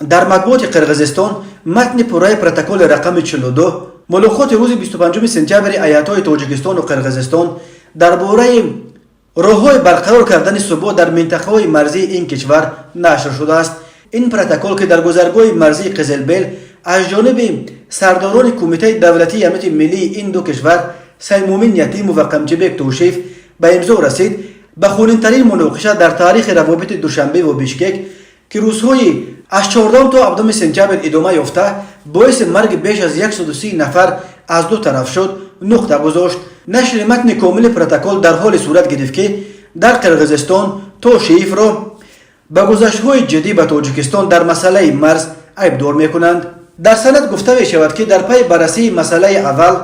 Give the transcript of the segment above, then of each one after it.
Дар матбуоти Қирғизистон матни пурраи протоколи рақами 42 мулоқоти рӯзи 25 сентябри ҳайатҳои Тоҷикистону Қирғизистон дар бораи роҳҳои барқарор кардани субот дар минтақаҳои марзии ин кишвар нашр шудааст. Ин протокол, ки дар гузаргоҳи марзии Қизилбел аз ҷониби сардорони Кумитаи давлатии амнияти миллии ин ду кишвар Саймумин Ятимов ва Қамчибек Тошиев ба имзо расид, ба хунинтарин муноқиша дар таърихи равобити Душанбеву Бишкек, ки рӯзҳои аз 14 то 7 сентябр идома ёфта, боиси марги беш аз 130 нафар аз ду тараф шуд, нуқта гузошт. Нашри матни комили протокол дар ҳоле сурат гирифт, ки дар Қирғизистон Тошиевро ба гузаштҳои ҷиддӣ ба Тоҷикистон дар масъалаи марз айбдор мекунанд. Дар санад гуфта мешавад, ки дар пайи баррасии масъалаи аввал,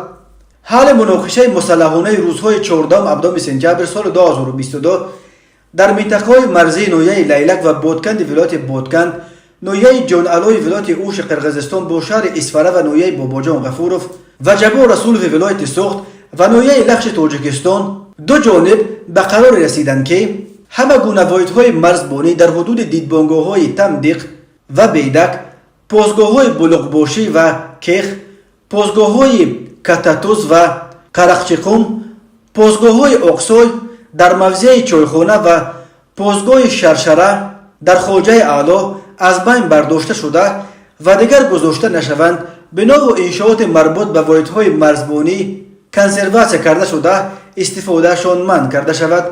ҳалли муноқишаи мусаллаҳонаи рӯзҳои 14-7 сентябр соли 2022 дар минтақаҳои марзии ноҳияи Лайлак ва Ботканди вилояти Ботканд, ноҳияи Ҷоналои вилояти Уши Қирғизистон бо шаҳри Исфара ва ноҳияи Бобоҷон Ғафуров ва Ҷаббор Расулови вилояти Суғд ва ноҳияи Лахши Тоҷикистон, ду ҷониб ба қароре расиданд, ки ҳама гуна воҳидҳои марзбонӣ дар ҳудуди дидбонгоҳҳои Тамдиқ ва Бедак, постгоҳҳои Булуқбошӣ ва Кех, постгоҳҳои Кататуз ва Қарақчиқум, постгоҳҳои Оқсой дар мавзеи Чойхона ва постгоҳи Шаршара дар Хоҷаи Аъло аз байн бардошта шуда ва дигар гузошта нашаванд, бинову иншооти марбут ба воҳидҳои марзбонӣ консерватсия карда шуда, истифодаашон манъ карда шавад.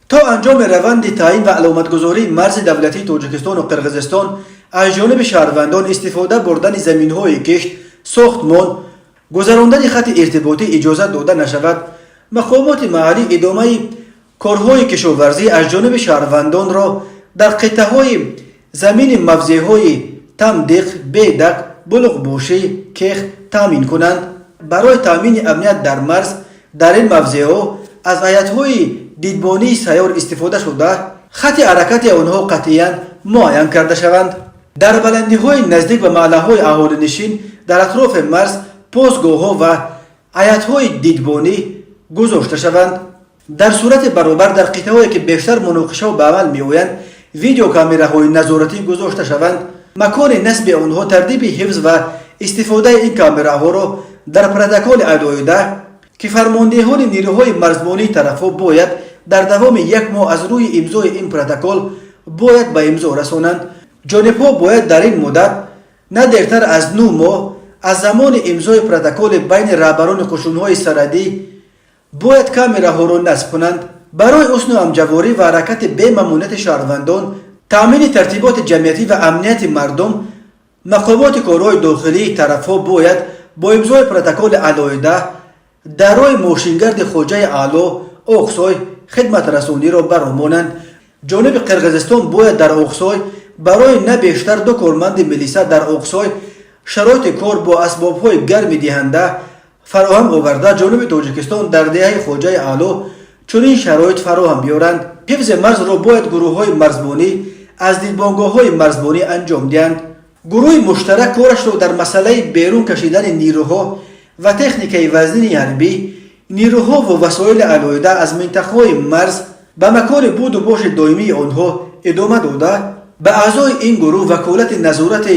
То анҷоми раванди таъин ва аломатгузории марзи давлатии Тоҷикистону Қирғизистон аз ҷониби шаҳрвандон истифода бурдани заминҳои кишт, сохтмон, гузарондани хати иртиботӣ иҷозат дода нашавад. Мақомоти маҳаллӣ идомаи корҳои кишоварзӣ аз ҷониби шаҳрвандонро дар қитъаҳои замини мавзеъҳои Тамдиқ, Бедак, Булуқбошӣ, Кех таъмин кунанд. Барои таъмини амният дар марз дар ин мавзеъҳо аз ҳайатҳои дидбонии сайёр истифода шуда, хати ҳаракати онҳо қатъиян муайян карда шаванд. Дар баландиҳои наздик ба маҳаллаҳои аҳолинишин дар атрофи марз постгоҳҳо ва ҳайатҳои дидбонӣ гузошта шаванд. Дар сурати баробар дар қитъаҳое, ки бештар муноқишаҳо ба амал меоянд, видеокамераҳои назоратӣ гузошта шаванд. Макони насби онҳо, тартиби ҳифз ва истифодаи ин камераҳоро дар протоколи алоҳида, ки фармондеҳони нерӯҳои марзбонии тарафҳо бояд дар давоми як моҳ аз рӯи имзои ин протокол бояд ба имзо расонанд. Ҷонибҳо бояд дар ин муддат, на дертар аз 9 моҳ аз замони имзои протоколи байни раҳбарони қушунҳои сарҳадӣ, бояд камераҳоро насб кунанд. Барои ҳусну ҳамҷаворӣ ва ҳаракати бемамониати шаҳрвандон, таъмини тартиботи ҷамъиятӣ ва амнияти мардум, мақомоти корҳои дохилии тарафҳо бояд бо имзои протоколи алоҳида дар роҳи мошингарди Хоҷаи Аъло Оқсой хидматрасониро бароҳ монанд. Ҷониби Қирғизистон бояд дар Оқсой барои на бештар ду корманди милиса дар Оқсой шароити кор бо асбобҳои гарми диҳанда фароҳам оварда, ҷониби Тоҷикистон дар деҳаи Хоҷаи Аъло чунин шароит фароҳам биёранд. Ҳифзи марзро бояд гурӯҳҳои марзбонӣ аз дидбонгоҳҳои марзбонӣ анҷом диҳанд. Гурӯҳи муштарак корашро дар масъалаи берун кашидани нерӯҳо ва техникаи вазнини ҳарбӣ, нерӯҳо ва васоили алоҳида аз минтақаҳои марз ба макони буду боши доимии онҳо идома дода, ба аъзои ин гурӯҳ ваколати назорати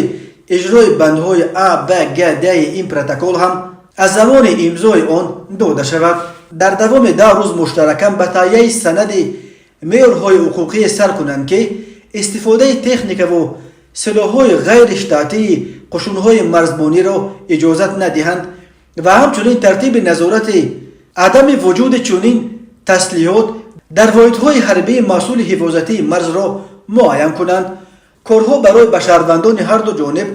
иҷрои бандҳои а, б, г, д ин протокол ҳам аз замони имзои он дода шавад. Дар давоми 10 рӯз муштаракан ба таҳияи санади меъёрҳои ҳуқуқие сар кунанд, ки истифодаи техникаву силоҳҳои ғайриштатии қушунҳои марзбониро иҷозат надиҳанд ва ҳамчунин тартиби назорати адами вуҷуди чунин таслиҳот дар воҳидҳои ҳарбии масъули ҳифозатии марзро муайян кунанд. Корҳо барои ба шаҳрвандони ҳарду ҷониб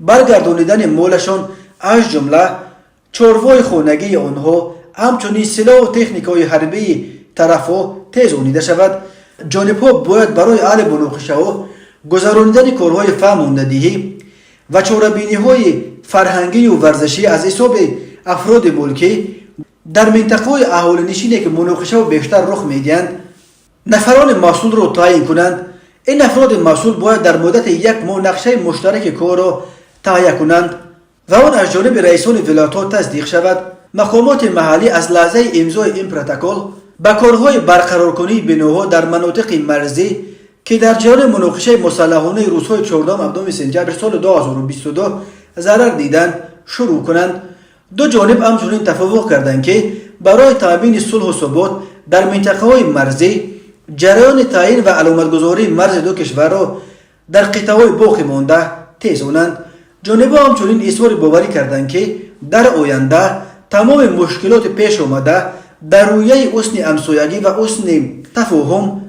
баргардонидани молашон, аз ҷумла чорвои хонагии онҳо, ҳамчунин силоҳу техникаҳои ҳарбии тарафҳо тезонида шавад. Ҷонибҳо бояд барои ҳалли муноқишаҳо гузаронидани корҳои фаҳмондадиҳӣ ва чорабиниҳои фарҳангию варзишӣ аз ҳисоби афроди мулкӣ дар минтақаҳои аҳолинишине, ки муноқишаҳо бештар рух медиҳанд, нафарони масъулро таъин кунанд. Ин афроди масъул бояд дар муддати як моҳ нақшаи муштараки корро таҳия кунанд ва он аз ҷониби раисони вилоятҳо тасдиқ шавад. Мақомоти маҳаллӣ аз лаҳзаи имзои ин протокол ба корҳои барқароркунии биноҳо дар манотиқи марзӣ. Ки дар ҷараёни муноқишаи мусаллаҳонаи рӯзҳои 14-17 сентябр соли 2022 зарар диданд, шурӯъ кунанд. Ду ҷониб ҳамчунин тафовуқ карданд, ки барои таъмини сулҳу субот дар минтақаҳои марзӣ ҷараёни таъин ва аломатгузории марзи ду кишварро дар қитъаҳои боқӣ монда тезонанд. Ҷонибҳо ҳамчунин изҳори боварӣ карданд, ки дар оянда тамоми мушкилоти пеш омада дар рӯяи ҳусни ҳамсоягӣ ва ҳусни тафоҳум